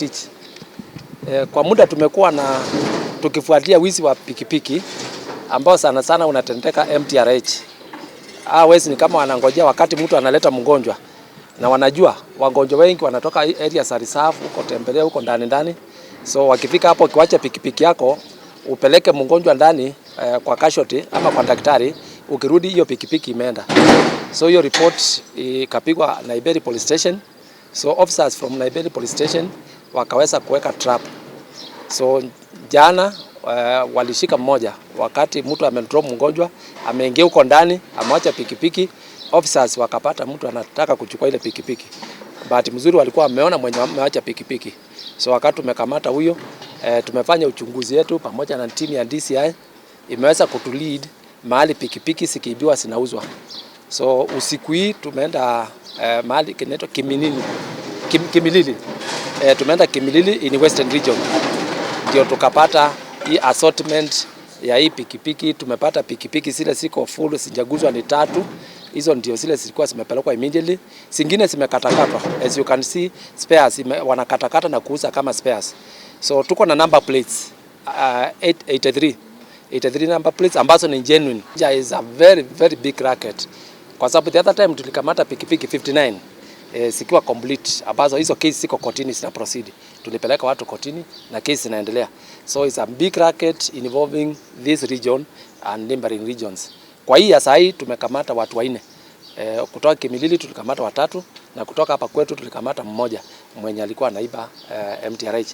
Cherotich. Kwa muda tumekuwa na tukifuatilia wizi wa pikipiki ambao sana sana unatendeka MTRH. Hawa wezi ni kama wanangojea wakati mtu analeta mgonjwa, na wanajua wagonjwa wengi wanatoka area za reserve huko tembelea huko ndani ndani, so wakifika hapo, ukiwacha pikipiki yako upeleke mgonjwa ndani kwa casualty ama kwa daktari, ukirudi hiyo pikipiki imeenda. So hiyo report ikapigwa Naiberi Police Station. So officers from Naiberi Police Station wakaweza kuweka trap. So jana walishika mmoja wakati mtu amedrop mgonjwa, ameingia huko ndani, amewacha pikipiki. Officers wakapata mtu anataka kuchukua ile pikipiki. Bahati mzuri walikuwa wameona mwenye amewacha pikipiki. So wakati tumekamata huyo, tumefanya uchunguzi yetu pamoja na timu ya DCI imeweza kutulead mahali pikipiki zikiibiwa zinauzwa. So usiku hii tumeenda mahali kinaitwa Kiminini, Kimilili. Tumeenda Kimilili in Western Region ndio tukapata hii assortment ya hii pikipiki. Tumepata pikipiki zile ziko full zijaguzwa ni tatu. Hizo ndio zile zilikuwa zimepelekwa immediately, zingine zimekatakatwa, as you can see spares wanakatakata na kuuza kama spares. So tuko na number plates 83 83 number plates ambazo ni genuine. There is a very very big racket, kwa sababu the other time tulikamata pikipiki 59 zikiwa complete, ambazo hizo case ziko kotini zina proceed. Tulipeleka watu kotini na case zinaendelea. So it's a big racket involving this region and neighboring regions. Kwa hii ya saa hii tumekamata watu wanne. Kutoka Kimilili tulikamata watatu na kutoka hapa kwetu tulikamata mmoja mwenye alikuwa anaiba MTRH.